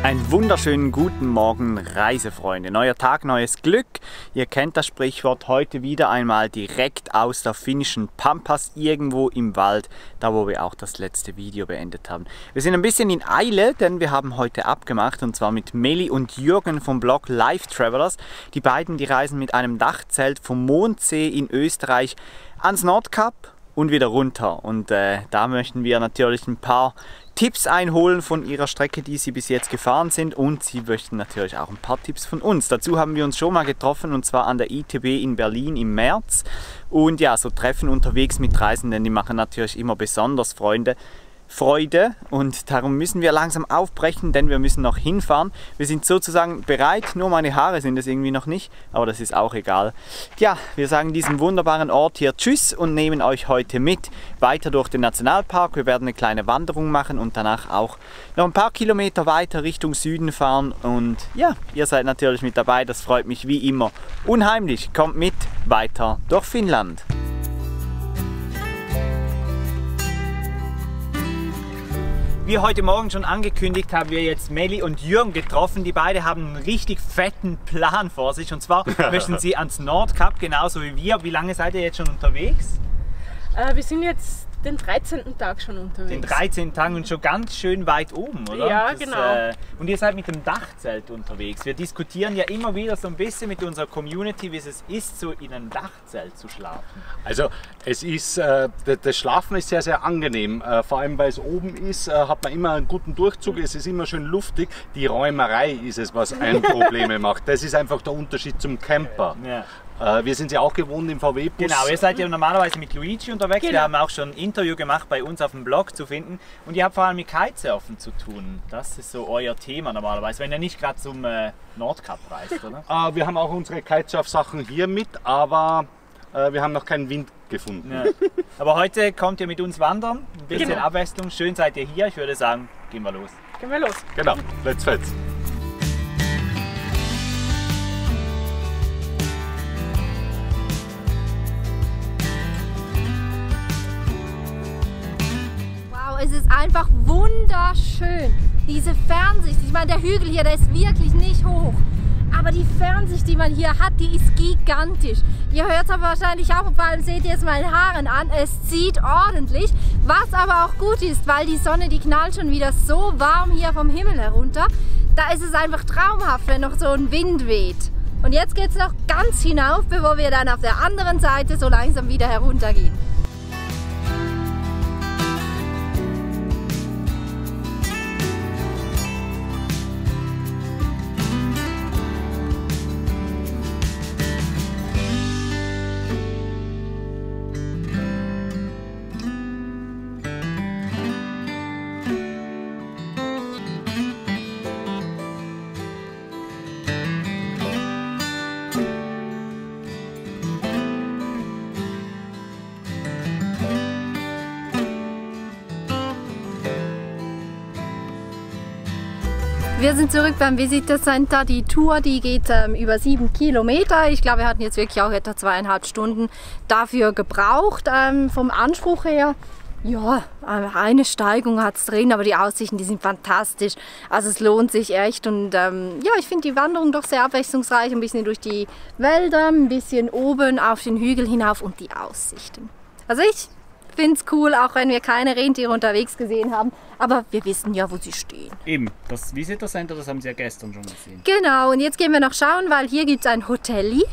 Einen wunderschönen guten Morgen, Reisefreunde. Neuer Tag, neues Glück. Ihr kennt das Sprichwort, heute wieder einmal direkt aus der finnischen Pampas, irgendwo im Wald, da wo wir auch das letzte Video beendet haben. Wir sind ein bisschen in Eile, denn wir haben heute abgemacht, und zwar mit Meli und Jürgen vom Blog Life Travelers. Die beiden, die reisen mit einem Dachzelt vom Mondsee in Österreich ans Nordkap und wieder runter. Und da möchten wir natürlich ein paar Tipps einholen von ihrer Strecke, die sie bis jetzt gefahren sind, und sie möchten natürlich auch ein paar Tipps von uns. Dazu haben wir uns schon mal getroffen, und zwar an der ITB in Berlin im März. Und ja, so Treffen unterwegs mit Reisenden, die machen natürlich immer besonders Freude, und darum müssen wir langsam aufbrechen, denn wir müssen noch hinfahren. Wir sind sozusagen bereit, nur meine Haare sind es irgendwie noch nicht, aber das ist auch egal. Ja, wir sagen diesem wunderbaren Ort hier Tschüss und nehmen euch heute mit weiter durch den Nationalpark. Wir werden eine kleine Wanderung machen und danach auch noch ein paar Kilometer weiter Richtung Süden fahren, und ja, ihr seid natürlich mit dabei, das freut mich wie immer unheimlich. Kommt mit weiter durch Finnland. Wie heute Morgen schon angekündigt, haben wir jetzt Meli und Jürgen getroffen. Die beiden haben einen richtig fetten Plan vor sich. Und zwar möchten sie ans Nordkap, genauso wie wir. Wie lange seid ihr jetzt schon unterwegs? Wir sind jetzt den 13. Tag schon unterwegs. Den 13. Tag und schon ganz schön weit oben, oder? Ja, genau. Und ihr seid mit dem Dachzelt unterwegs. Wir diskutieren ja immer wieder so ein bisschen mit unserer Community, wie es ist, so in einem Dachzelt zu schlafen. Also es ist, das Schlafen ist sehr, sehr angenehm. Vor allem, weil es oben ist, hat man immer einen guten Durchzug. Es ist immer schön luftig. Die Räumerei ist es, was einen Probleme macht. Das ist einfach der Unterschied zum Camper. Ja. Wir sind ja auch gewohnt im VW-Bus. Genau, ihr seid ja normalerweise mit Luigi unterwegs. Genau. Wir haben auch schon ein Interview gemacht bei uns auf dem Blog zu finden. Und ihr habt vor allem mit Kitesurfen zu tun. Das ist so euer Thema normalerweise, wenn ihr nicht gerade zum Nordkap reist, oder? Wir haben auch unsere Kitesurf-Sachen hier mit, aber wir haben noch keinen Wind gefunden. Ja. Aber heute kommt ihr mit uns wandern, ein bisschen genau. Abwechslung. Schön seid ihr hier. Ich würde sagen, gehen wir los. Gehen wir los. Genau, let's fetz. Es ist einfach wunderschön. Diese Fernsicht, ich meine, der Hügel hier, der ist wirklich nicht hoch. Aber die Fernsicht, die man hier hat, die ist gigantisch. Ihr hört es aber wahrscheinlich auch, vor allem seht ihr es meinen Haaren an. Es zieht ordentlich, was aber auch gut ist, weil die Sonne, die knallt schon wieder so warm hier vom Himmel herunter. Da ist es einfach traumhaft, wenn noch so ein Wind weht. Und jetzt geht es noch ganz hinauf, bevor wir dann auf der anderen Seite so langsam wieder heruntergehen. Wir sind zurück beim Visitor Center. Die Tour, die geht über 7 Kilometer. Ich glaube, wir hatten jetzt wirklich auch etwa 2,5 Stunden dafür gebraucht. Vom Anspruch her, ja, eine Steigung hat es drin, aber die Aussichten, die sind fantastisch. Also es lohnt sich echt, und ja, ich finde die Wanderung doch sehr abwechslungsreich. Ein bisschen durch die Wälder, ein bisschen oben auf den Hügel hinauf und die Aussichten. Also ich finde es cool, auch wenn wir keine Rentiere unterwegs gesehen haben. Aber wir wissen ja, wo sie stehen. Eben, das Visitor Center, das haben Sie ja gestern schon gesehen. Genau, und jetzt gehen wir noch schauen, weil hier gibt es ein Hotelli.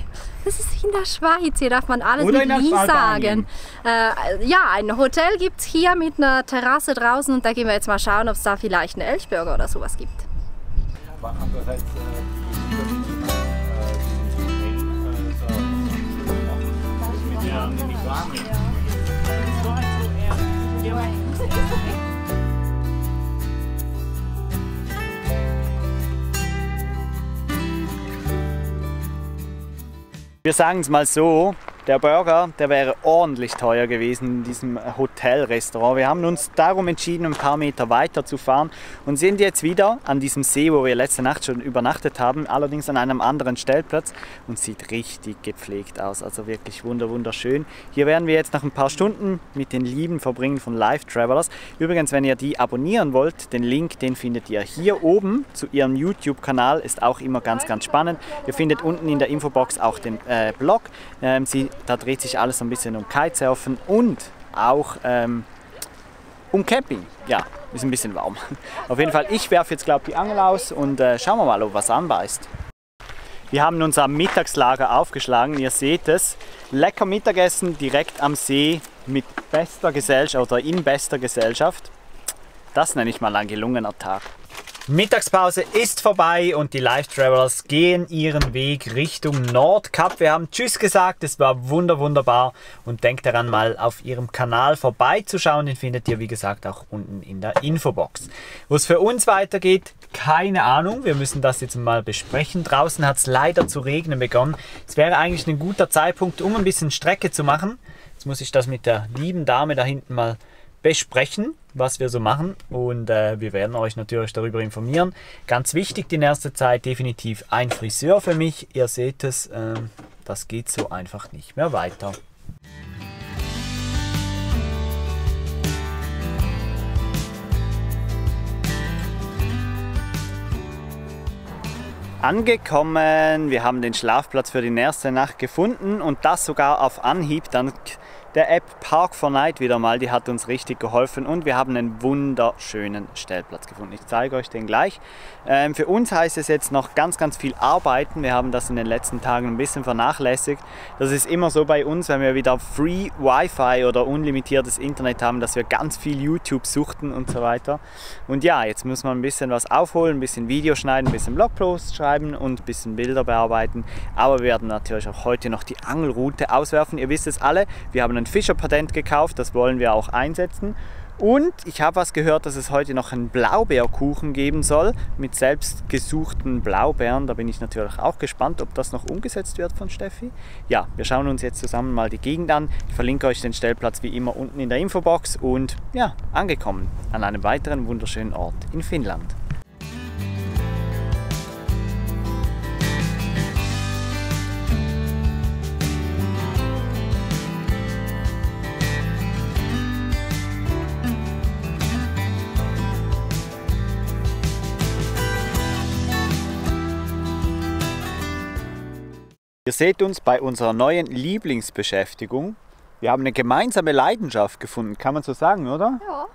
Das ist in der Schweiz, hier darf man alles oder mit Li sagen. Ja, ein Hotel gibt es hier mit einer Terrasse draußen, und da gehen wir jetzt mal schauen, ob es da vielleicht einen Elchburger oder sowas gibt. Aber andererseits, Wir sagen es mal so, Der Burger, der wäre ordentlich teuer gewesen in diesem Hotelrestaurant. Wir haben uns darum entschieden, ein paar Meter weiter zu fahren und sind jetzt wieder an diesem See, wo wir letzte Nacht schon übernachtet haben, allerdings an einem anderen Stellplatz und sieht richtig gepflegt aus, also wirklich wunderschön. Hier werden wir jetzt noch ein paar Stunden mit den Lieben verbringen von Life Travelers. Übrigens, wenn ihr die abonnieren wollt, den Link, den findet ihr hier oben zu ihrem YouTube-Kanal, ist auch immer ganz spannend. Ihr findet unten in der Infobox auch den Blog. Da dreht sich alles so ein bisschen um Kitesurfen und auch um Camping. Ja, ist ein bisschen warm. Auf jeden Fall, ich werfe jetzt glaube ich die Angel aus und schauen wir mal, ob was anbeißt. Wir haben unser Mittagslager aufgeschlagen, ihr seht es. Lecker Mittagessen direkt am See mit bester Gesellschaft oder in bester Gesellschaft. Das nenne ich mal ein gelungener Tag. Mittagspause ist vorbei und die Life Travelers gehen ihren Weg Richtung Nordkap. Wir haben Tschüss gesagt, es war wunderbar und denkt daran, mal auf ihrem Kanal vorbeizuschauen. Den findet ihr wie gesagt auch unten in der Infobox. Wo es für uns weitergeht, keine Ahnung. Wir müssen das jetzt mal besprechen. Draußen hat es leider zu regnen begonnen. Es wäre eigentlich ein guter Zeitpunkt, um ein bisschen Strecke zu machen. Jetzt muss ich das mit der lieben Dame da hinten mal besprechen, was wir so machen und wir werden euch natürlich darüber informieren. Ganz wichtig in erster Zeit definitiv ein Friseur für mich. Ihr seht es, das geht so einfach nicht mehr weiter. Angekommen, wir haben den Schlafplatz für die erste Nacht gefunden und das sogar auf Anhieb, dank der App Park4Night wieder mal, die hat uns richtig geholfen und wir haben einen wunderschönen Stellplatz gefunden. Ich zeige euch den gleich. Für uns heißt es jetzt noch ganz viel arbeiten. Wir haben das in den letzten Tagen ein bisschen vernachlässigt. Das ist immer so bei uns, wenn wir wieder Free Wi-Fi oder unlimitiertes Internet haben, dass wir ganz viel YouTube suchten und so weiter. Und ja, jetzt muss man ein bisschen was aufholen, ein bisschen Video schneiden, ein bisschen Blogposts schreiben und ein bisschen Bilder bearbeiten. Aber wir werden natürlich auch heute noch die Angelroute auswerfen. Ihr wisst es alle, wir haben ein Fischerpatent gekauft, das wollen wir auch einsetzen. Und ich habe was gehört, dass es heute noch einen Blaubeerkuchen geben soll mit selbst gesuchten Blaubeeren. Da bin ich natürlich auch gespannt, ob das noch umgesetzt wird von Steffi. Ja, wir schauen uns jetzt zusammen mal die Gegend an. Ich verlinke euch den Stellplatz wie immer unten in der Infobox und ja, angekommen an einem weiteren wunderschönen Ort in Finnland. Ihr seht uns bei unserer neuen Lieblingsbeschäftigung. Wir haben eine gemeinsame Leidenschaft gefunden, kann man so sagen, oder? Ja.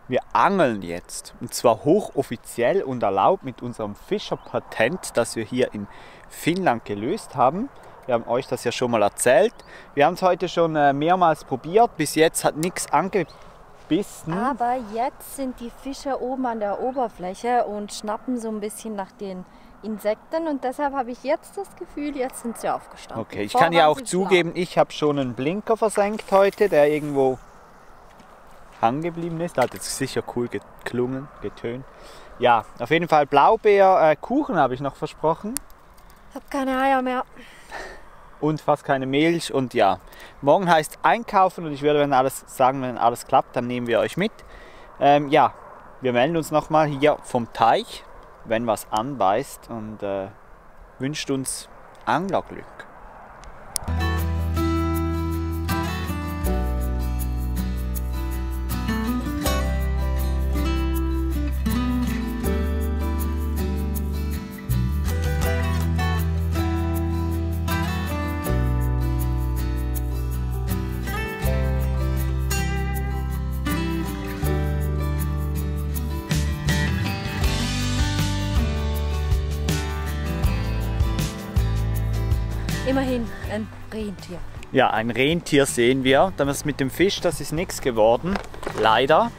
Wir angeln jetzt. Und zwar hochoffiziell und erlaubt mit unserem Fischerpatent, das wir hier in Finnland gelöst haben. Wir haben euch das ja schon mal erzählt. Wir haben es heute schon mehrmals probiert. Bis jetzt hat nichts angebissen. Aber jetzt sind die Fische oben an der Oberfläche und schnappen so ein bisschen nach den Insekten und deshalb habe ich jetzt das Gefühl, jetzt sind sie aufgestanden. Okay, ich kann ja auch zugeben, ich habe schon einen Blinker versenkt heute, der irgendwo hängen geblieben ist. Da hat jetzt sicher cool geklungen, getönt. Ja, auf jeden Fall Blaubeerkuchen habe ich noch versprochen. Ich habe keine Eier mehr. Und fast keine Milch und ja, morgen heißt einkaufen und ich würde wenn alles klappt, dann nehmen wir euch mit. Ja, wir melden uns nochmal hier vom Teich, wenn was anbeißt und wünscht uns Anglerglück. Immerhin ein Rentier. Ja, ein Rentier sehen wir. Das mit dem Fisch, das ist nichts geworden. Leider.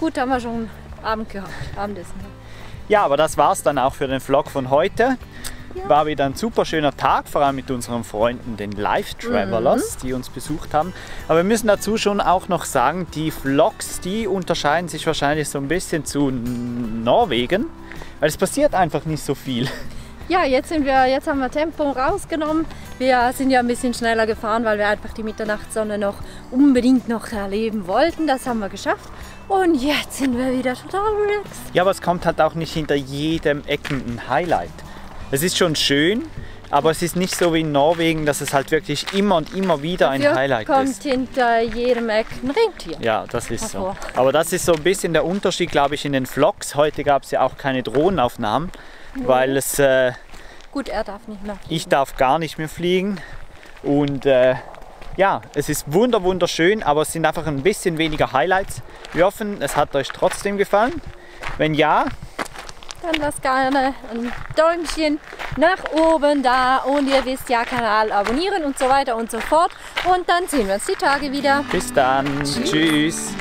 Gut, haben wir schon Abend gehabt. Abendessen. Ja, aber das war es dann auch für den Vlog von heute. Ja. War wieder ein super schöner Tag, vor allem mit unseren Freunden, den Life Travelers, die uns besucht haben. Aber wir müssen dazu schon auch noch sagen, die Vlogs, die unterscheiden sich wahrscheinlich so ein bisschen zu Norwegen, weil es passiert einfach nicht so viel. Ja, jetzt haben wir Tempo rausgenommen. Wir sind ja ein bisschen schneller gefahren, weil wir einfach die Mitternachtssonne noch unbedingt noch erleben wollten. Das haben wir geschafft. Und jetzt sind wir wieder total relaxed. Ja, aber es kommt halt auch nicht hinter jedem Ecken ein Highlight. Es ist schon schön, aber es ist nicht so wie in Norwegen, dass es halt wirklich immer und immer wieder ein Highlight kommt ist. Hinter jedem Eck ein Rentier. Ja, das ist so. Hervor. Aber das ist so ein bisschen der Unterschied, glaube ich, in den Vlogs. Heute gab es ja auch keine Drohnenaufnahmen, weil es... Gut, er darf nicht mehr fliegen. Ich darf gar nicht mehr fliegen und ja, es ist wunderschön, aber es sind einfach ein bisschen weniger Highlights. Wir hoffen, es hat euch trotzdem gefallen. Wenn ja, dann lasst gerne ein Däumchen nach oben da und ihr wisst ja, Kanal abonnieren und so weiter und so fort. Und dann sehen wir uns die Tage wieder. bis dann. Tschüss.